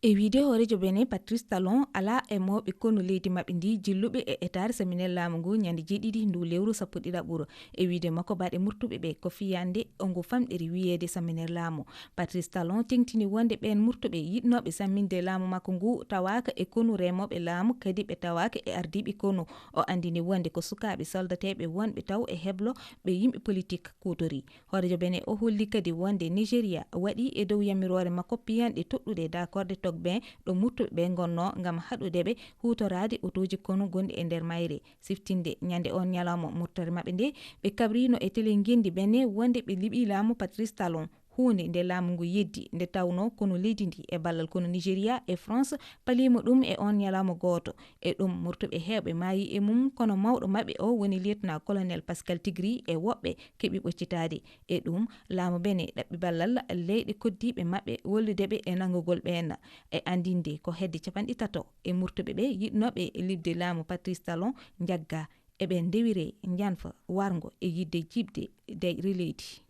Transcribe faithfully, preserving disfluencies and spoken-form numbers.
E wiyde hooreejo Benin, Patrice Talon, alaa e mawɓe konu leydi maɓɓe ndi jilluɓe e etaade saminel laamu ngu ñande jeeɗiɗi ndu lewru sappo ɗiɗaɓuru. E wiyde makko, baɗe murtuɓe ɓe ko fiyande o ngu famɗiri wiyeede saminel laamu. Patrice Talon teŋtini wonde ɓeen murtuɓe yiɗnooɓe samminde laamu makko ngu tawaaka e konu remooɓe laamu, kadi ɓe tawaaka e ardiiɓe konu. O anndini wonde ko sukaaɓe soldateeɓe wonɓe taw e heblo ɓe yimɓe politik kuutori. Hooreejo Benin o holli kadi wonde Nigeria waɗi e dow yamiroore makko piyanɗe toɗɗuɗe dakorde togben ɗo murtuɓe ɓe ngonnoo ngam haɗude ɓe huutoraade otooji konu gonɗi e nder mayre. Siftinde ñande on ñalawma murtore maɓɓe nde, ɓe kabrino e tele ngenndi Benin wonde ɓe liɓi laamu Patrice Talon, huunde nde laamu ngu yeddi, nde tawnoo konu leydi ndi e ballal konu Nigeria e France paliima ɗum e on ñalawma gooto. E ɗum, murtuɓe heewɓe maayi e mum, kono mawɗo maɓɓe o woni lieutenant colonel Pascal Tigri e woɓɓe keɓi ɓoccitaade. E ɗum, laamu Benin ɗaɓɓi ballal leyɗe koddiiɓe maɓɓe wallude ɓe e nanngugol ɓeen. E anndinde ko hedde capanɗe tato e murtuɓe ɓe yiɗnooɓe liɓde laamu Patrice Talon njagga, eɓe ndewire njanfa warngo e yiɗde jiɓde dayre leydi.